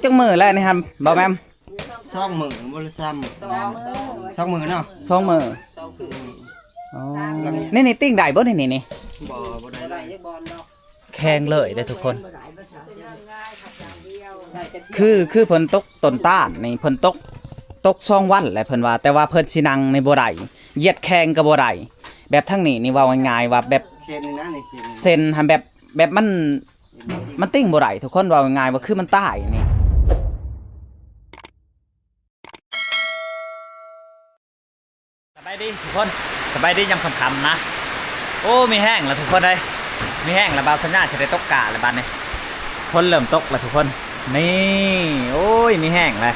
ຈັກມື້ແລ້ວນີ້ຫັ້ນ ບໍ່ແມ່ນ? ສອງມື້ບໍ່ ຫຼື ສາມມື້? ສອງມື້ ສອງມື້ເນາະ ສອງມື້. ອໍ ນີ້ ນີ້ ຕິ່ງໄດ້ບໍ່ນີ້? ນີ້ ນີ້ ບໍ່ ບໍ່ໄດ້ ບໍ່ໄດ້ ແຂງເລີຍເດ້ທຸກຄົນ. ຄື ຄືເພິ່ນຕົກຕົ້ນຕານນີ້ ເພິ່ນຕົກ ຕົກສອງວັນແຫຼະເພິ່ນວ່າ ແຕ່ວ່າເພິ່ນຊິນັ່ງນີ້ບໍ່ໄດ້ ຢຽດແຂງກໍບໍ່ໄດ້. ແບບທາງນີ້ນີ້ ເວົ້າງ່າຍໆວ່າແບບ ເສັ້ນຫັ້ນແບບ ແບບມັນ ມັນຕິ່ງບໍ່ໄດ້ທຸກຄົນ ເວົ້າງ່າຍໆວ່າຄືມັນຕາຍນີ້. ສະບາຍດີທຸກຄົນ ສະບາຍດີຍາມຄ່ຳໆນະ. ໂອ້ ມີແຮງແລ້ວທຸກຄົນເອີຍ ມີແຮງແລ້ວ. ບ່າວສັນຍາຊິໄດ້ຕົກກ້າແລ້ວບາດນີ້ ຝົນເລີ່ມຕົກແລ້ວທຸກຄົນ. ນີ້ ໂອ້ຍ ມີແຮງແລ້ວ.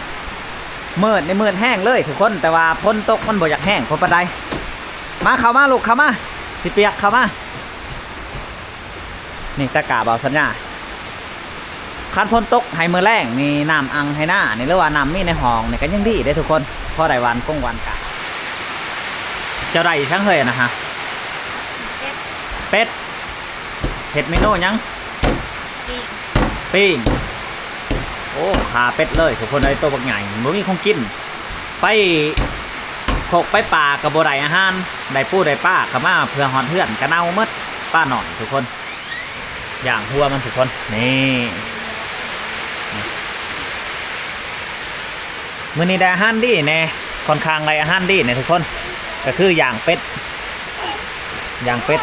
ມືດນີ້ມືດແຮງເລີຍທຸກຄົນ ແຕ່ວ່າຝົນຕົກມັນບໍ່ຢາກແຮງພໍປານໃດ. ມາ ເຂົ້າມາລູກ ເຂົ້າມາ ຊິປຽກ ເຂົ້າມາ. ນີ້ຕາກ້າບ່າວສັນຍາ ຄັນຝົນຕົກໃຫ້ມື້ແລງນີ້ ນ້ຳອັ່ງໄຮ່ນານີ້ ຫຼືວ່ານ້ຳມີໃນຮ່ອງນີ້ກໍຍັງດີເດ້ທຸກຄົນ ພໍໄດ້ຫວ່ານກົງຫວ່ານກ້າ. ເຈົ້າໄດ້ອີ່ຫຍັງເຮີ້ຍນະຮະ? ເປັດ ເປັດ. ເຮັດເມນູຫຍັງ? ປີ້ງ ປີ້ງ. ໂອ້ ຂ້າເປັດເລີຍທຸກຄົນເອີຍ ໂຕບັກໃຫຍ່ ບໍ່ມີຂອງກິນ. ໄປຄົກໄປປ່າກໍບໍ່ໄດ້ອາຫານ ໄດ້ປູໄດ້ປາກໍມາເພື່ອຮອດເຮືອນກໍເນົ່າໝົດ. ປານ້ອຍທຸກຄົນ ຢ່າງຫົວມັນທຸກຄົນ ນີ້ ມື້ນີ້ໄດ້ອາຫານດີແດ່ ຄ່ອນຂ້າງໄດ້ອາຫານດີແດ່ທຸກຄົນ ກໍຄືຢ່າງເປັດ ຢ່າງເປັດ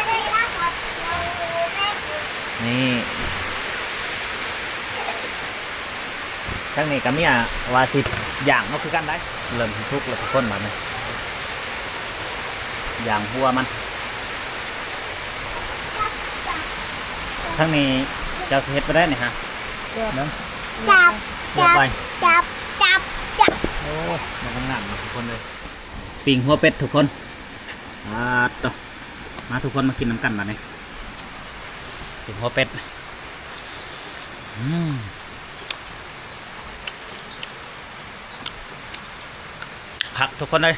ນີ້. ທາງນີ້ກໍເມຍວ່າຊິຍ່າງເອົາຄືກັນໄດ໋. ເລີ່ມຊິສຸກແລ້ວທຸກຄົນ ບາດນີ້ຍ່າງຫົວມັນ. ທາງນີ້ເຈົ້າຊິເຮັດໄປໄດ້ນີ້ຮະ ເບິ່ງ ຈັບ ຈັບ ຈັບ ຈັບ ຈັບ. ໂອ້ ມັນງາມເນາະທຸກຄົນເອີຍ ປີ້ງຫົວເປັດທຸກຄົນ. ອາດໂຕ ມາທຸກຄົນມາກິນນຳກັນບາດນີ້ ປີ້ງຫົວເປັດ. ອືມ ຄັກທຸກຄົນເອີຍ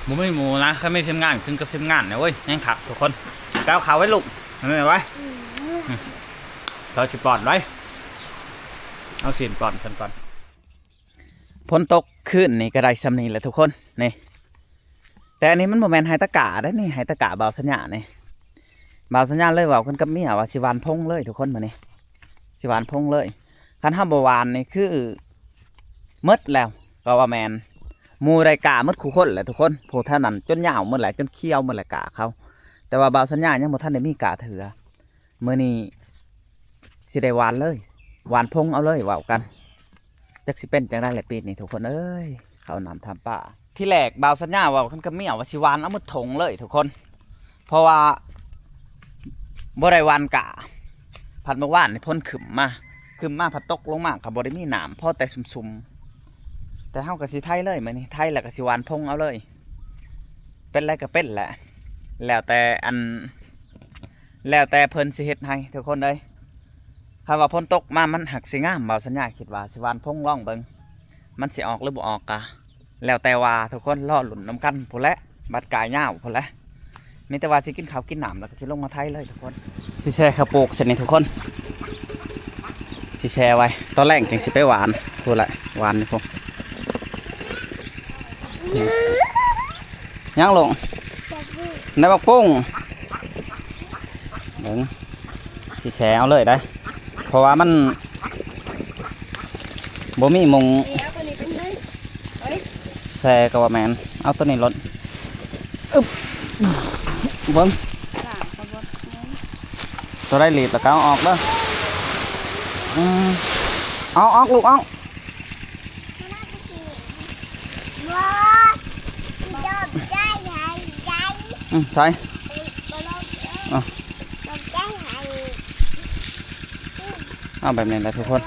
ບໍ່ມີໝູນະ ຄັນມີທີມງານ ກິນກັບທີມງານນີ້ ໂອ້ຍ ແຮງຄັກທຸກຄົນ. ໄປເອົາເຂົ້າໄວ້ລູກ ເອົາໄວ້ ອືມ ເຂົາຊິປ້ອນໄວ້ ເອົາຊີ້ນປ້ອນເພິ່ນກ່ອນ. ຝົນຕົກຄືນນີ້ກໍໄດ້ຊ່ຳນີ້ແຫຼະທຸກຄົນ ນີ້ ແຕ່ອັນນີ້ມັນບໍ່ແມ່ນໄຮ່ຕາກ້າເດ້ນີ້ ໄຮ່ຕາກ້າບ່າວສັນຍານີ້. ບ່າວສັນຍາເລີຍເວົ້າກັນກັບເມຍວ່າຊິຫວ່ານພົງເລີຍທຸກຄົນ ມື້ນີ້ຊິຫວ່ານພົງເລີຍ. ຄັນເຮົາບໍ່ຫວ່ານນີ້ຄືໝົດແລ້ວ ກໍວ່າແມ່ນ ໝູ່ໄດ້ກ້າໝົດຄູ່ຄົນແຫຼະທຸກຄົນ ຜູ້ແຖວນັ້ນຈົນຍາວໝົດແຫຼະ ຈົນຂຽວໝົດແຫຼະກ້າເຂົາ. ແຕ່ວ່າບ່າວສັນຍາຍັງບໍ່ທັນໄດ້ມີກ້າເທື່ອ. ມື້ນີ້ຊິໄດ້ຫວ່ານເລີຍ ຫວ່ານພົງເອົາເລີຍ ເວົ້າກັນ ຈັກຊິເປັນຈັ່ງໃດແຫຼະປີນີ້ທຸກຄົນເອີຍ ເຂົ້ານ້ຳທຳປາ. ທີແລກບ່າວສັນຍາເວົ້າກັນກັບເມຍວ່າຊິຫວ່ານເອົາໝົດຖົງເລີຍທຸກຄົນ ເພາະວ່າບໍ່ໄດ້ຫວ່ານກ້າ ພັດມື້ວານນີ້ຝົນຄຶ້ມມາ ຄຶ້ມມາພັດຕົກລົງມາກໍບໍ່ໄດ້ມີນ້ຳ ພໍແຕ່ຊຸ່ມໆ. ແຕ່ເຮົາກໍຊິໄຖເລີຍ ມື້ນີ້ໄຖແລ້ວກໍຊິຫວ່ານພົງເອົາເລີຍ ເປັນໄລກໍເປັນແຫຼະ ແລ້ວແຕ່ອັນ ແລ້ວແຕ່ເພິ່ນຊິເຮັດໃຫ້ທຸກຄົນເອີຍ. ຄັນວ່າຝົນຕົກມາມັນຫາກຊິງາມ ບ່າວສັນຍາຄິດວ່າຊິຫວ່ານພົງລອງເບິ່ງ ມັນຊິອອກຫຼືບໍ່ອອກກະແລ້ວແຕ່ວ່າທຸກຄົນ ລໍລຸ້ນນຳກັນພຸ້ນແຫຼະ ບັດກາຍຍາວພຸ້ນແຫຼະ. ມີແຕ່ວ່າຊິກິນເຂົ້າກິນນ້ຳ ແລ້ວກໍຊິລົງມາໄຖເລີຍທຸກຄົນ. ຊິແຊ່ເຂົ້າໂປກຊະນີ້ທຸກຄົນ ຊິແຊ່ໄວ້ ຕອນແລງຈຶ່ງຊິໄປຫວ່ານພຸ້ນແຫຼະ ຫວ່ານຢູ່ພຸ້ນ. ຍັງລົງ ໄດ້ບັກປຸ້ງ ເບິ່ງ ຊິແຊ່ເອົາເລີຍໄດ໋ ເພາະວ່າມັນບໍ່ມີໝ່ອງແຊ່ ກໍວ່າແມ່ນ ເອົາໂຕນີ້ໂລດ ອຶບ ເບິ່ງ ໂຕໃດລີບແລ້ວກໍເອົາອອກເດີ ອືມ ເອົາອອກລູກ ເອົາ ອືມ ໃສ່ ເອົາ ເອົາແບບນີ້ແຫຼະທຸກຄົນ.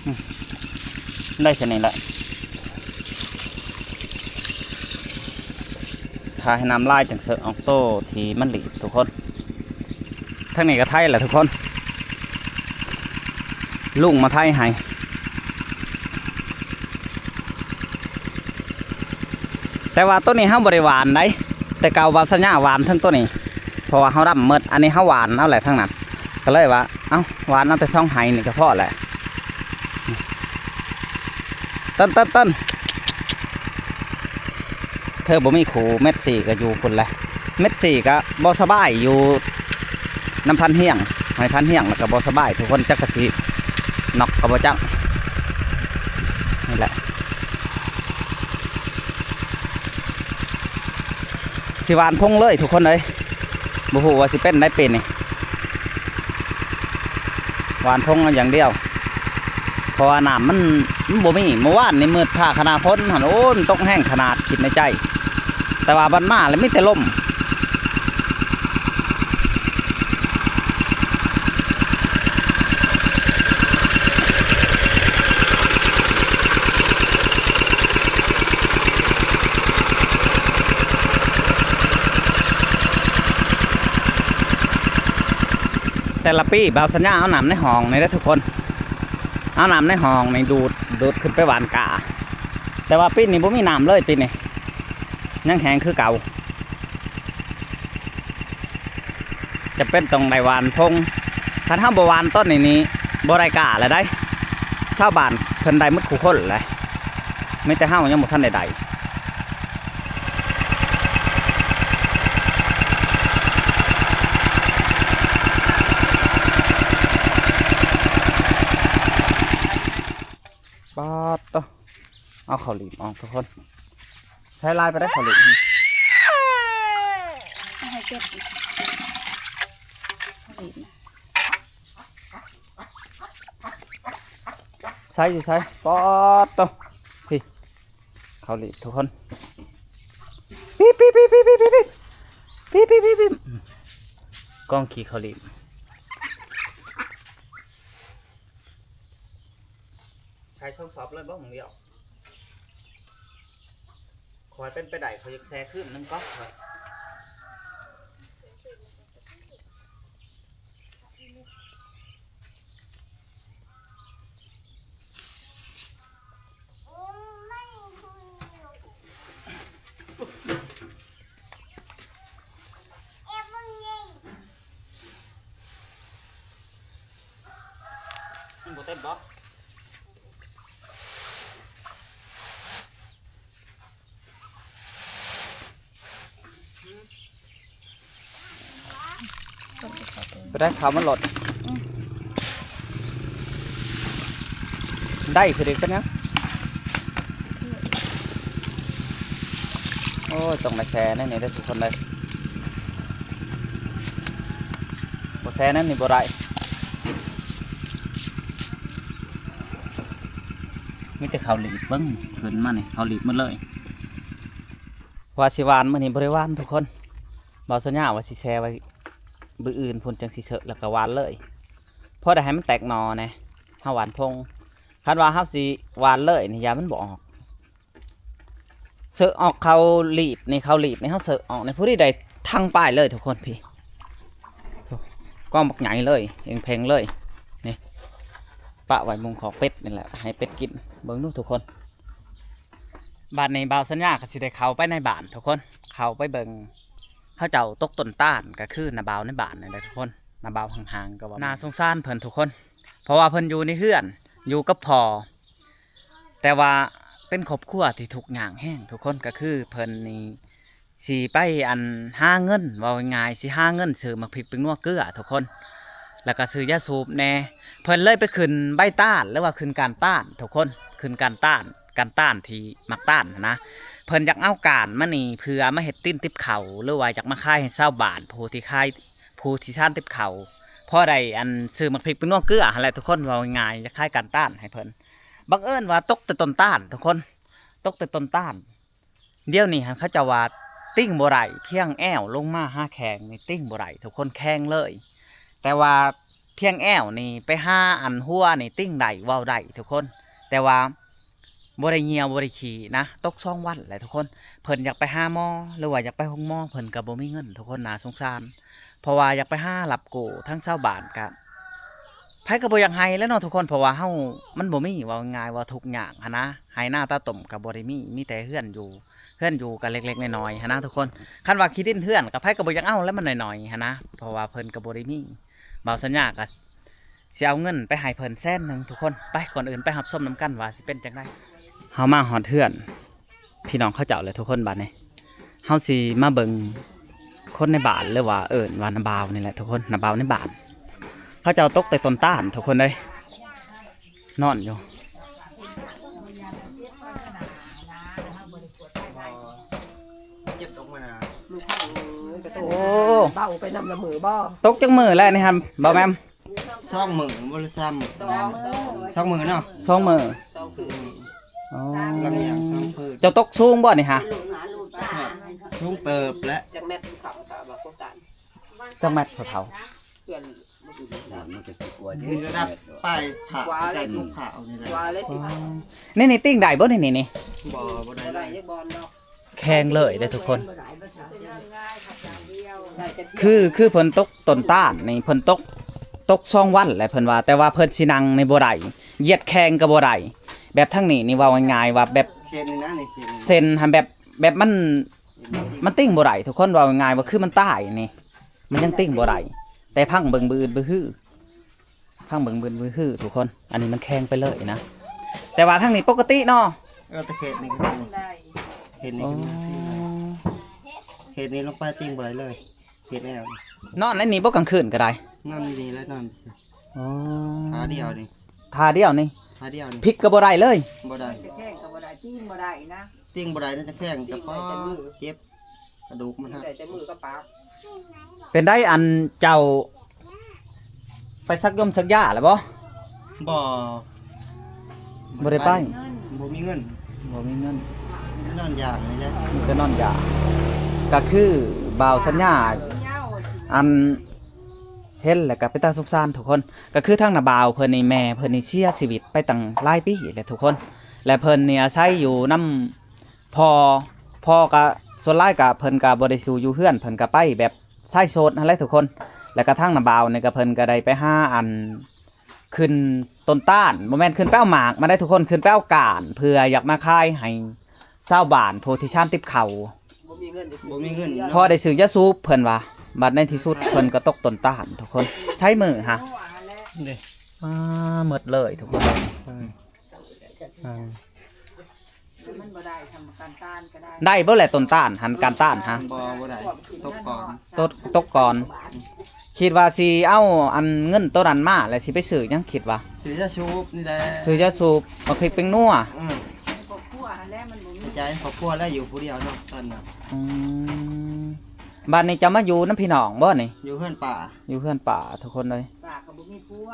ອືມ ໄດ້ຊະນີ້ແຫຼະ ຖ້າໃຫ້ນ້ຳລາຍຈັ່ງເສິກອອກໂຕທີ່ມັນລີບທຸກຄົນ. ທາງນີ້ກໍໄຖແຫຼະທຸກຄົນ ລຸງມາໄຖໃຫ້ ແຕ່ວ່າໂຕນີ້ເຮົາບໍ່ໄດ້ຫວ່ານໃດ ແຕ່ເກົ່າບ່າວສັນຍາຫວ່ານເທິງໂຕນີ້ ເພາະວ່າເຮົາດຳໝົດ. ອັນນີ້ເຮົາຫວ່ານເອົາແຫຼະທັງນັ້ນ ກໍເລີຍວ່າ ເອົ້າ ຫວ່ານເອົາແຕ່ສອງໄຮ່ນີ້ກໍພໍແຫຼະ. ເຕີນ ເຕີນ ເຕີນ ເທີບໍ່ມີຄູ່ ແມັດສີ່ກໍຢູ່ພຸ້ນແຫຼະ. ແມັດສີ່ກໍບໍ່ສະບາຍ ຢູ່ນຳພັນຮຽງ ໃຫ້ພັນຮຽງ ແລ້ວກໍບໍ່ສະບາຍ ທຸກຄົນ ຈັກກະຊິ ນັອກກໍບໍ່ຈັກ. ນີ້ແຫຼະ ຊິຫວ່ານພົງເລີຍທຸກຄົນເອີຍ ບໍ່ຮູ້ວ່າຊິເປັນໄດ໋ປີນີ້ ຫວ່ານພົງເອົາຢ່າງດຽວ ເພາະວ່ານ້ຳມັນ ມັນບໍ່ມີ. ມື້ວານນີ້ມືດຟ້າຂະໜາດ ຝົນຫັ້ນ ໂອ້ຍ ມັນຕົກແຮງຂະໜາດ ຄິດໃນໃຈ ແຕ່ວ່າບັດມາແລ້ວມີແຕ່ລົມ. ແຕ່ລະປີບ່າວສັນຍາເອົານ້ຳໃນຫ້ອງນີ້ເດ້ທຸກຄົນ ເອົານ້ຳໃນຫ້ອງນີ້ດູດ ດູດຂຶ້ນໄປຫວ່ານກ້າ. ແຕ່ວ່າປີນີ້ບໍ່ມີນ້ຳເລີຍ ປີນີ້ຍັງແຫ້ງຄືເກົ່າ. ຈຳເປັນຕ້ອງໄດ້ຫວ່ານພົງ ຄັນເຮົາບໍ່ຫວ່ານຕອນນີ້ນີ້ບໍ່ໄດ້ກ້າແລ້ວໃດ໋. ຊາວບ້ານເພິ່ນໄດ້ໝົດຄູ່ຄົນແຫຼະ ມີແຕ່ເຮົາຍັງບໍ່ທັນໄດ້ໄດ້. ປາດໂຕ ເອົາເຂົ້າຫຼີບອອກທຸກຄົນ ໃຊ້ລາຍໄປໄດ້ເຂົ້າຫຼີບ ໃຫ້ເກັບ ເຂົ້າຫຼີບນະ ໃສ່ຢູ່ໃສ ປາດໂຕ ພີ້ ເຂົ້າຫຼີບທຸກຄົນ ປີບ ປີບ ປີບ ກອງຂີ້ເຂົ້າຫຼີບ. ໃສ່ສອງສອບເລີຍບໍ່ ໝ່ອງດຽວ ຂ້ອຍເປັນໄປໄດ້ ຂ້ອຍຢາກແຊ່ຄືນໜຶ່ງກ່ອນ ຂ້ອຍ ມັນບໍ່ເຕັມບໍ່? ໄປໄດ້ ເຂົ້າມັນໂລດ ອືມ ໄດ້ຄືເດັກເປັນຫຍັງ? ໂອ້ຍ ຕ້ອງໄດ້ແຊ່ແນວນີ້ເດີທຸກຄົນເດີ ບໍ່ແຊ່ແນວນີ້ບໍ່ໄດ້ ມີແຕ່ເຂົ້າຫຼີບ ເບິ່ງຂຶ້ນມານີ້ ເຂົ້າຫຼີບໝົດເລີຍ. ວ່າຊິຫວ່ານ ມື້ນີ້ບໍ່ໄດ້ຫວ່ານທຸກຄົນ ເວົ້າສັນຍາວ່າຊິແຊ່ໄວ້ ມື້ອື່ນພຸ້ນຈັ່ງຊິເຊາະ ແລ້ວກໍຫວ່ານເລີຍ ພໍໄດ້ໃຫ້ມັນແຕກໜໍ່ແດ່ ເຮົາຫວ່ານພົງ ຄັນວ່າເຮົາຊິຫວ່ານເລີຍນີ້ ຢ້ານມັນບໍ່ອອກ ເຊາະອອກເຂົ້າຫຼີບນີ້ ເຂົ້າຫຼີບນີ້ ເຮົາເຊາະອອກນີ້ ພໍດີໄດ້ທັງປາຍເລີຍທຸກຄົນ ພີ້ ກອງບັກໃຫຍ່ເລີຍ ເອງເພັງເລີຍ ນີ້ ປະໄວ້ມຸງຄອກເປັດນີ້ແຫຼະ ໃຫ້ເປັດກິນ ເບິ່ງດູທຸກຄົນ. ບາດນີ້ບ່າວສັນຍາກໍຊິໄດ້ເຂົ້າໄປໃນບ້ານທຸກຄົນ ເຂົ້າໄປເບິ່ງເຂົາເຈົ້າຕົກຕົ້ນຕານ ກໍຄືນ້າບ່າວໃນບ້ານນັ້ນແຫຼະທຸກຄົນ ນ້າບ່າວຫ່າງໆ ກໍວ່າໜ້າສົງສານເພິ່ນທຸກຄົນ ເພາະວ່າເພິ່ນຢູ່ໃນເຮືອນ ຢູ່ກັບພໍ່ ແຕ່ວ່າເປັນຄອບຄົວທີ່ທຸກຍາກແຮງທຸກຄົນ ກໍຄືເພິ່ນນີ້ ຊິໄປ ອັນ ຫາເງິນ ເວົ້າງ່າຍໆ ຊິຫາເງິນຊື້ໝາກພິກ ແປ້ງນົວ ເກືອທຸກຄົນ ແລ້ວກໍຊື້ຢາສູບແດ່ ເພິ່ນເລີຍໄປຂຶ້ນໃບຕານ ຫຼືວ່າຂຶ້ນການຕານທຸກຄົນ ຂຶ້ນການຕານ ການຕານທີ່ໝາກຕານຫັ້ນນະ ເພິ່ນຢາກເອົາການມານີ້ ເພື່ອມາເຮັດຕີນຕິບເຂົ້າ ຫຼືວ່າຢາກມາຂາຍໃຫ້ຊາວບ້ານ ຜູ້ທີ່ຂາຍ ຜູ້ທີ່ຊານຕິບເຂົ້າ ພໍໄດ້ ອັນ ຊື້ໝາກພິກ ແປ້ງນົວ ເກືອຫັ້ນແຫຼະທຸກຄົນ ເວົ້າງ່າຍໆ ຢາກຂາຍການຕານໃຫ້ເພິ່ນ ບັງເອີນວ່າຕົກແຕ່ຕົ້ນຕານທຸກຄົນ ຕົກແຕ່ຕົ້ນຕານ. ດຽວນີ້ຫັ້ນເຂົາເຈົ້າວ່າຕີງບໍ່ໄດ້ ພຽງແອວລົງມາຫາແຂ້ງນີ້ຕີງບໍ່ໄດ້ທຸກຄົນ ແຂງເລີຍ ແຕ່ວ່າພຽງແອວນີ້ໄປຫາອັນຫົວນີ້ຕີງໄດ້ ເວົ້າໄດ້ທຸກຄົນ ແຕ່ວ່າບໍ່ໄດ້ຍ່ຽວບໍ່ໄດ້ຂີ້ນະ ຕົກສອງວັນແຫຼະທຸກຄົນ ເພິ່ນຢາກໄປຫາໝໍ ຫຼືວ່າຢາກໄປໂຮງໝໍ ເພິ່ນກໍບໍ່ມີເງິນທຸກຄົນ ໜ້າສົງສານ ເພາະວ່າຢາກໄປຫາຮັບກູ້ທາງຊາວບ້ານກະ ໃຜກໍບໍ່ຢາກໃຫ້ແຫຼະເນາະທຸກຄົນ ເພາະວ່າເຮົາມັນບໍ່ມີ ເວົ້າງ່າຍໆວ່າທຸກຍາກຫັ້ນນະ ໄຮ່ນາຕາຕົ້ມກໍບໍ່ໄດ້ມີ ມີແຕ່ເຮືອນຢູ່ ເຮືອນຢູ່ກໍເລັກໆນ້ອຍໆຫັ້ນນະທຸກຄົນ. ຄັນວ່າຂີ້ດິນເຖື່ອນກໍໃຜກໍບໍ່ຢາກເອົາແຫຼະ ມັນໜ້ອຍໆຫັ້ນນະ ເພາະວ່າເພິ່ນກໍບໍ່ໄດ້ມີ. ບ່າວສັນຍາກໍຊິເອົາເງິນໄປໃຫ້ເພິ່ນແສນໜຶ່ງທຸກຄົນ. ໄປ ກ່ອນອື່ນໄປຮັບຊົມນຳກັນວ່າຊິເປັນຈັ່ງໃດ. ເຮົາມາຮອດເຮືອນ ພີ່ນ້ອງເຂົາເຈົ້າແຫຼະທຸກຄົນ. ບາດນີ້ເຮົາຊິມາເບິ່ງຄົນໃນບ້ານ ຫຼືວ່າເອີ້ນວ່ານ້າບ່າວນີ້ແຫຼະທຸກຄົນ ນ້າບ່າວໃນບ້ານ. ເຂົາເຈົ້າຕົກແຕ່ຕົ້ນຕານທຸກຄົນເດ້ ນອນຢູ່. ເຈັບຕົກມື້ນະ ໂອ້ ເບົາໄປນຳລະມືບໍ່? ຕົກຈັກມື້ແລ້ວນີ້ຮະ ບໍ່ແມ່ນ? ສອງມື້ບໍ່ ຫຼື ສາມມື້? ສອງມື້ເນາະ ສອງມື້. ອໍ ຫຼັງຢ່າງສອງຄືນ. ເຈົ້າຕົກສູງບໍ່ນີ້ຮະ? ສູງເຕີບແຫຼະ. ຈັກແມັດເຂົາ ເຂົາວ່າໂຄງການ ຈັກແມັດເຂົາເຖົ້າ? ເພື່ອນບໍ່ຢູ່ໃນສາມ ມັນກໍຊິກວ່າ ມີລະດັບປາຍຜາ ກວ່າເລີຍ ໃກ້ສຸດຜານີ້ແຫຼະ ກວ່າເລີຍສິບຫ້າ. ອໍ ນີ້ ນີ້ຕິ່ງໄດ້ບໍ່ນີ້? ນີ້ ນີ້ ບໍ່ ບໍ່ໄດ້ ບໍ່ໄດ້ ເລີຍ ຈັກບ່ອນດອກ. ແຂງເລີຍເດ້ທຸກຄົນ ຄື ຄືເພິ່ນຕົກຕົ້ນຕານນີ້ ເພິ່ນຕົກ ຕົກສອງວັນແຫຼະເພິ່ນວ່າ ແຕ່ວ່າເພິ່ນຊິນັ່ງນີ້ບໍ່ໄດ້ ຢຽດແຂງກໍບໍ່ໄດ້. ແບບທາງນີ້ນີ້ ເວົ້າງ່າຍໆວ່າແບບ ເສັ້ນນະນີ້ ເສັ້ນຫັ້ນແບບ ແບບມັນ ມັນຕິ່ງບໍ່ໄດ້ທຸກຄົນ ເວົ້າງ່າຍໆວ່າຄືມັນຕາຍນີ້ ມັນຍັງຕິ່ງບໍ່ໄດ້ ແຕ່ພັງເບິ່ງບືດບືຮື ພັງເບິ່ງບືດບືຮືທຸກຄົນ. ອັນນີ້ມັນແຂງໄປເລີຍນະ ແຕ່ວ່າທາງນີ້ປົກກະຕິເນາະ. ເອີ ແຕ່ເຂດນີ້ ເຂດນີ້ ເຂດນີ້ ອໍ ເຂດນີ້ລົງໄປຕິ່ງບໍ່ໄດ້ເລີຍ ເຂດແອວ. ນອນໃນນີ້ບໍ່ກາງຄືນກໍໄດ້? ນອນໃນນີ້ແຫຼະ ນອນ. ອໍ ທ່າດຽວນີ້ ທ່າດຽວນີ້ ທ່າດຽວນີ້ ພິກກໍບໍ່ໄດ້ເລີຍ? ບໍ່ໄດ້ ແຂງກໍບໍ່ໄດ້ ຕີງບໍ່ໄດ້ນະ ຕີງບໍ່ໄດ້ນະ ຈະແຂງ ຕີງ ຈະ ບໍ່ໄດ້ ຈະມື ເຈັບ ກະດູກມັນຫັກ ໄດ້ແຕ່ມືກັບປາກ. ເປັນໄດ ອັນເຈົ້າໄປສັກຢົມສັກຢາແລ້ວບໍ່? ບໍ່ ບໍ່ໄດ້ໄປ ບໍ່ມີເງິນ ບໍ່ມີເງິນ ນອນຢາກນີ້ແຫຼະ ມີແຕ່ນອນຢາກ. ກະຄືບ່າວສັນຍາ ອັນ ເຫັນແລ້ວກະເປັນຕາສົງສານທຸກຄົນ. ກະຄືທາງນ້າບ່າວເພິ່ນນີ້ ແມ່ເພິ່ນນີ້ເສຍຊີວິດໄປຕັ້ງຫຼາຍປີແລ້ວທຸກຄົນ ແລະ ເພິ່ນນີ້ອາໄສຢູ່ນຳ ພໍ່ ພໍ່ກະສ່ວນຫຼາຍກະເພິ່ນກະບໍ່ໄດ້ສູ່ຢູ່ເຮືອນ ເພິ່ນກະໄປແບບຊາຍໂສດຫັ້ນແຫຼະທຸກຄົນ. ແລ້ວກະທາງນ້າບ່າວນີ້ກະເພິ່ນກະໄດ້ໄປຫາ ອັນ ຂຶ້ນຕົ້ນຕານ ບໍ່ແມ່ນ ຂຶ້ນໄປເອົາໝາກມາໄດ້ທຸກຄົນ ຂຶ້ນໄປເອົາກ້ານ ເພື່ອຢາກມາຂາຍໃຫ້ຊາວບ້ານຜູ້ທີ່ຊານຕິບເຂົ້າ ບໍ່ມີເງິນ ບໍ່ມີເງິນເນາະ ພໍໄດ້ຊື້ຢາສູບເພິ່ນວ່າ. ບັດໃນທີ່ສຸດເພິ່ນກະຕົກຕົ້ນຕານທຸກຄົນ. ໃຊ້ມືຫະ ເດ້ ອາ ໝົດເລີຍທຸກຄົນ. ອືມ ອືມ ມັນບໍ່ໄດ້ ທຳການຕ້ານກໍໄດ້ ໄດ້ບໍ່ແຫຼະຕົ້ນຕ້ານຫັ້ນ ການຕ້ານຫະ? ບໍ່ ບໍ່ໄດ້ ຕົກກ່ອນ ຕົກ ຕົກກ່ອນ. ຄິດວ່າຊິເອົາອັນເງິນໂຕນັ້ນມາ ແລ້ວຊິໄປຊື້ຫຍັງ ຄິດວ່າ ຊື້ຢາສູບນີ້ແຫຼະ ຊື້ຢາສູບ ໝາກພິກແປ້ງນົວ. ອືມ ໃນຄອບຄົວຫັ້ນແຫຼະ ມັນບໍ່ມີ ໃນຄອບຄົວແລ້ວ ຢູ່ຜູ້ດຽວເນາະຕອນນັ້ນ. ອືມ ບາດນີ້ຈະມາຢູ່ນຳພີ່ນ້ອງບໍ່ນີ້? ຢູ່ເຮືອນປ້າ ຢູ່ເຮືອນປ້າທຸກຄົນເອີຍ ປ້າກໍບໍ່ມີຜົວ.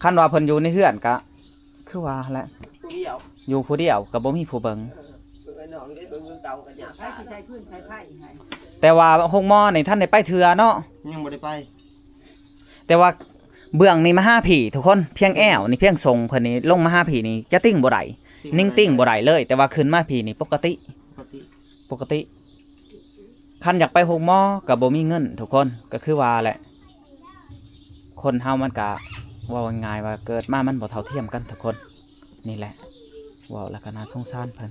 ຄັນວ່າເພິ່ນຢູ່ໃນເຮືອນກະຄືວ່າຫັ້ນແຫຼະ ຜູ້ດຽວ ຢູ່ຜູ້ດຽວກະບໍ່ມີຜູ້ເບິ່ງ. ເອີ ເອີ ນ້ອງໄດ້ເບິ່ງຄືເກົ່າກໍຍາກ ໃຜຊິໃສ່ຟືນໃສ່ໄຟໃຫ້? ແຕ່ວ່າໂຮງໝໍນີ້ທັນໄດ້ໄປເທື່ອເນາະ? ຍັງບໍ່ໄດ້ໄປ. ແຕ່ວ່າເບື້ອງນີ້ມາຫາພີ້ທຸກຄົນ ພຽງແອວນີ້ ພຽງສົ້ງເພິ່ນນີ້ລົງມາຫາພີ້ນີ້ຈະຕິ່ງບໍ່ໄດ້ ຕິ່ງບໍ່ໄດ້ ນິ້ງຕິ່ງບໍ່ໄດ້ເລີຍ ແຕ່ວ່າຂຶ້ນມາພີ້ນີ້ປົກກະຕິ ປົກກະຕິ ປົກກະຕິ. ຄັນຢາກໄປໂຮງໝໍກໍບໍ່ມີເງິນທຸກຄົນ ກໍຄືວ່າແຫຼະ ຄົນເຮົາມັນກະ ເວົ້າງ່າຍໆວ່າເກີດມາມັນບໍ່ເທົ່າທຽມກັນທຸກຄົນ. ນີ້ແຫຼະ ເວົ້າແລ້ວກໍໜ້າສົງສານເພິ່ນ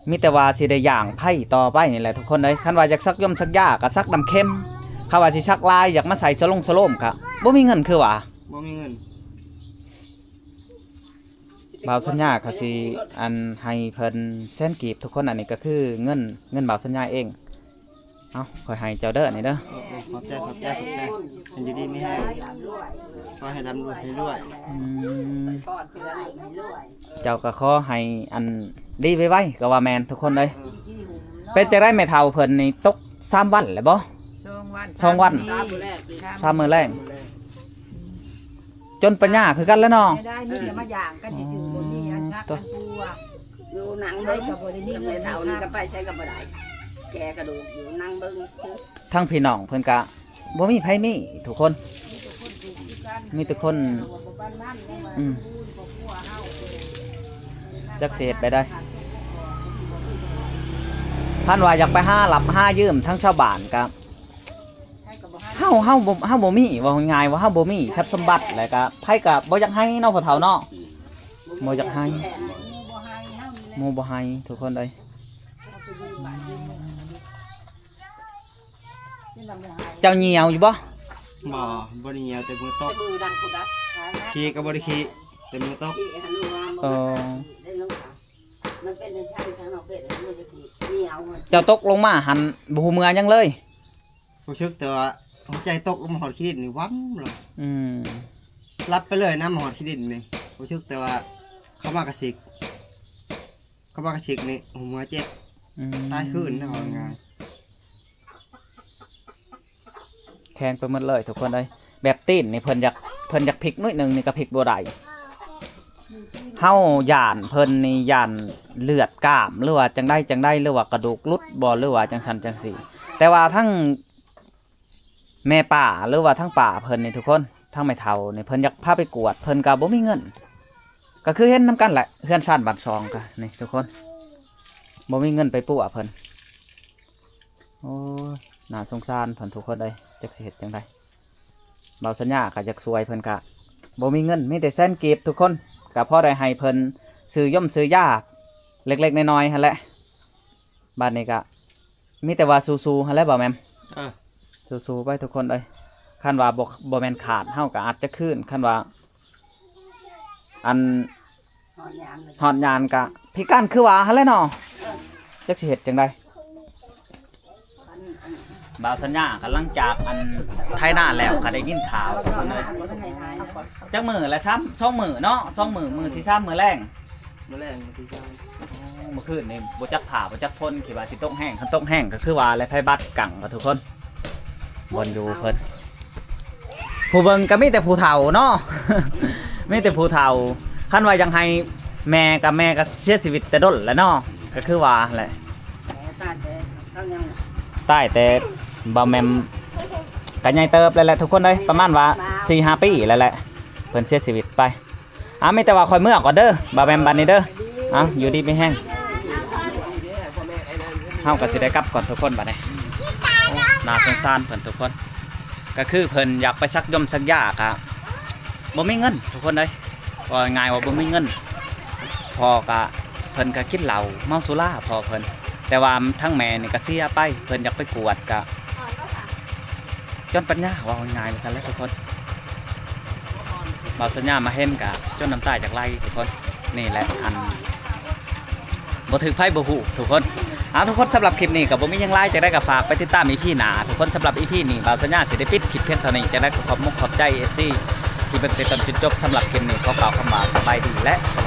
ມີແຕ່ວ່າຊິໄດ້ຍ່າງໄພຕໍ່ໄປນີ້ແຫຼະທຸກຄົນເອີຍ. ຄັນວ່າຢາກສັກຢົມສັກຢາກໍສັກນ້ຳເຂັມ ຄັນວ່າຊິສັກລາຍ ຢາກມາໃສ່ສະຫຼົງສະໂຫຼມກໍບໍ່ມີເງິນ ຄືວ່າບໍ່ມີເງິນ. ບ່າວສັນຍາກໍຊິ ອັນ ໃຫ້ເພິ່ນແສນກີບທຸກຄົນ. ອັນນີ້ກໍຄືເງິນ ເງິນບ່າວສັນຍາເອງ. ເອົາ ຂ້ອຍໃຫ້ເຈົ້າເດີ ນີ້ເດີ. ເອີ ເອີ ຂອບໃຈ ຂອບໃຈ ຂອບໃຈ. ໃຫ້ຢູ່ດີມີແຮງ ຂໍໃຫ້ລ່ຳລວຍ ໃຫ້ລວຍ. ອືມ ເຈົ້າກໍຂໍໃຫ້ ອັນ ດີໄວໆ ກໍວ່າແມ່ນທຸກຄົນເອີຍ. ເອີ ເປັນຈັ່ງໃດແມ່ເຖົ້າເພິ່ນນີ້ຕົກສາມວັນແລ້ວບໍ່? ສອງວັນ ສອງວັນ ສາມມື້ແລງ ສາມມື້ແລງ. ຈົນປັນຍາຄືກັນແຫຼະເນາະ. ໄດ້ມີແຕ່ມາຢ່າງກັນຊື່ໆ ບໍ່ມີອັນຊັກອັນປົວ. ຢູ່ນັ່ງເບິ່ງ ໄດ້ກໍບໍ່ໄດ້ມີເງິນ ເຖົ້ານີ້ກໍໄປໃສກໍບໍ່ໄດ້ ແກ່ກະດູກຢູ່ ນັ່ງເບິ່ງຊື່. ທັງພີ່ນ້ອງເພິ່ນກະບໍ່ມີໃຜມີທຸກຄົນ ມີແຕ່ຄົນ ອືມ ຈັກຊິເຮັດໄປໄດ້. ຄັນວ່າຢາກໄປຫາຮັບຫາຢືມທາງຊາວບ້ານກະ ເຮົາ ເຮົາບໍ່ ເຮົາບໍ່ມີ ເວົ້າງ່າຍໆວ່າເຮົາບໍ່ມີຊັບສົມບັດ ແລ້ວກະໃຜກະບໍ່ຢາກໃຫ້ເນາະພໍ່ເຖົ້າເນາະ ບໍ່ຢາກໃຫ້ ໝູ່ບໍ່ໃຫ້ເຮົານີ້ແຫຼະ ໝູ່ບໍ່ໃຫ້ທຸກຄົນເອີຍ. ເຈົ້າຍ່ຽວຢູ່ບໍ່? ບໍ່ ບໍ່ໄດ້ຍ່ຽວແຕ່ມື້ຕົກ ແຕ່ມື້ນັ້ນພຸ້ນນະ ຂີ່ກໍບໍ່ໄດ້ຂີ່ແຕ່ມື້ຕົກ ຂີ່ຫັ້ນວ່າບໍ່ ເອີ ໄດ້ລົງ ມັນເປັນຈັ່ງຊັ້ນທາງນອກເປັນ ເຈົ້າຕົກລົງມາຫັ້ນບໍ່ຮູ້ເມື່ອຫຍັງເລີຍ? ຮູ້ສຶກແຕ່ວ່າຫົວໃຈຕົກລົງມາຮອດຂີ້ດິນນີ້ວັບເລີຍ ອືມ ຫຼັບໄປເລີຍນະ ມາຮອດຂີ້ດິນນີ້ ຮູ້ສຶກແຕ່ວ່າເຂົ້າມາກະຊິກ ເຂົ້າມາກະຊິກນີ້ຫົວເມືອເຈັບ ອືມ ຕາຍຄືນນະ ເວົ້າງ່າຍ ແຂງໄປໝົດເລີຍທຸກຄົນເອີຍ. ແບບຕີນນີ້ເພິ່ນຢາກ ເພິ່ນຢາກພິກໜ້ອຍໜຶ່ງນີ້ກໍພິກບໍ່ໄດ້. ເຮົາຢ້ານເພິ່ນນີ້ ຢ້ານເລືອດກ້າມ ຫຼືວ່າຈັ່ງໃດຈັ່ງໃດ ຫຼືວ່າກະດູກຫຼຸດບໍ່ ຫຼືວ່າຈັ່ງຊັ້ນຈັ່ງຊີ້. ແຕ່ວ່າທັງແມ່ປ້າ ຫຼືວ່າທັງປ້າເພິ່ນນີ້ທຸກຄົນ ທັງແມ່ເຖົ້ານີ້ ເພິ່ນຢາກພາໄປກວດ ເພິ່ນກໍບໍ່ມີເງິນ. ກໍຄືເຫັນນຳກັນແຫຼະ ເຮືອນຊານບ້ານຊ່ອງກໍນີ້ທຸກຄົນ ບໍ່ມີເງິນໄປປົວເພິ່ນ. ໂອ້ຍ ໜ້າສົງສານເພິ່ນທຸກຄົນເອີຍ ຈັກຊິເຮັດຈັ່ງໃດ. ເບົາສັນຍາກໍຢາກຊ່ວຍເພິ່ນ ກະບໍ່ມີເງິນ ມີແຕ່ແສນກີບທຸກຄົນ ກະພໍໄດ້ໃຫ້ເພິ່ນຊື້ຢົມຊື້ຢາເລັກໆນ້ອຍໆຫັ້ນແຫຼະ. ບາດນີ້ກະມີແຕ່ວ່າສູ້ໆຫັ້ນແຫຼະ ເບົາແໝມ ເອີ ສູ້ໆໄປທຸກຄົນເອີຍ. ຄັນວ່າບໍ່ ບໍ່ແມ່ນຂາດ ເຮົາກະອາດຈະຄືນ ຄັນວ່າ ອັນ ຮອດຍາມກະພິການຄືວ່າຫັ້ນແຫຼະເນາະ ຈັກຊິເຮັດຈັ່ງໃດ. ບ່າວສັນຍາກໍຫຼັງຈາກອັນໄຖນາແລ້ວກໍໄດ້ຍິນຂ່າວ ຈັກມື້ລະ ສາມ ສອງມື້ເນາະ ສອງມື້ ມື້ທີສາມມື້ແລງ ມື້ແລງມື້ທີສາມ. ໂອ້ ມື້ຄືນນີ້ບໍ່ຈັກຟ້າບໍ່ຈັກຝົນ ຄິດວ່າຊິຕົກແຮງ ຄັນຕົກແຮງກໍຄືວ່າແຫຼະ ໄພບາດກັງວ່າທຸກຄົນ. ບ່ອນຢູ່ເພິ່ນ ຜູ້ເບິ່ງກໍມີແຕ່ຜູ້ເຖົ້າເນາະ ມີແຕ່ຜູ້ເຖົ້າ. ຄັນວ່າຢາກໃຫ້ແມ່ ກໍແມ່ກໍເສຍຊີວິດແຕ່ດົນແລ້ວເນາະ ກໍຄືວ່າແຫຼະ ຕາຍແຕ່ເຮົາຍັງ ຕາຍແຕ່ບໍ່ແມ່ນ ກໍໃຫຍ່ເຕີບແລ້ວແຫຼະທຸກຄົນເອີຍ ປະມານວ່າສີ່ຫ້າປີແລ້ວແຫຼະ ເພິ່ນເສຍຊີວິດໄປ. ອ່າ ມີແຕ່ວ່າຂ້ອຍເມືອກ່ອນເດີ ບ່າວແໝມ ບັດນີ້ເດີ. ເອົ້າ ຢູ່ດີມີແຮງ ເຮົາກໍຊິໄດ້ກັບກ່ອນທຸກຄົນບັດນີ້. ໂອ້ ໜ້າສົງສານເພິ່ນທຸກຄົນ ກໍຄືເພິ່ນຢາກໄປສັກຢົມສັກຢາ ກະບໍ່ມີເງິນທຸກຄົນເອີຍ ເວົ້າງ່າຍໆວ່າບໍ່ມີເງິນ. ພໍ່ກະ ເພິ່ນກະກິນເຫຼົ້າເມົາສຸລາ ພໍ່ເພິ່ນ ແຕ່ວ່າທາງແມ່ນີ້ກະເສຍໄປ ເພິ່ນຢາກໄປກວດ ກະ ຈົນປັນຍາ ເວົ້າງ່າຍໆວ່າຊັ້ນແຫຼະທຸກຄົນ. ບ່າວສັນຍາມາເຫັນກະຈົນນ້ຳຕາຢາກໄຫຼທຸກຄົນ. ນີ້ແຫຼະ ອັນ ບໍ່ຖືກໃຜບໍ່ຮູ້ທຸກຄົນ. ເອົາ ທຸກຄົນ ສຳລັບຄລິບນີ້ກໍບໍ່ມີຫຍັງຫຼາຍ ຈັ່ງໃດກໍຝາກໄປຕິດຕາມອີພີໜ້າທຸກຄົນ. ສຳລັບອີພີນີ້ ບ່າວສັນຍາຊິໄດ້ປິດຄລິບພຽງເທົ່ານີ້. ຈັ່ງໃດກໍຂອບມຸກຂອບໃຈເອັຟຊີທີ່ເບິ່ງແຕ່ຕົ້ນຈົນຈົບ. ສຳລັບຄລິບນີ້ຂໍກ່າວຄຳວ່າສະບາຍດີ ແລະ ສະ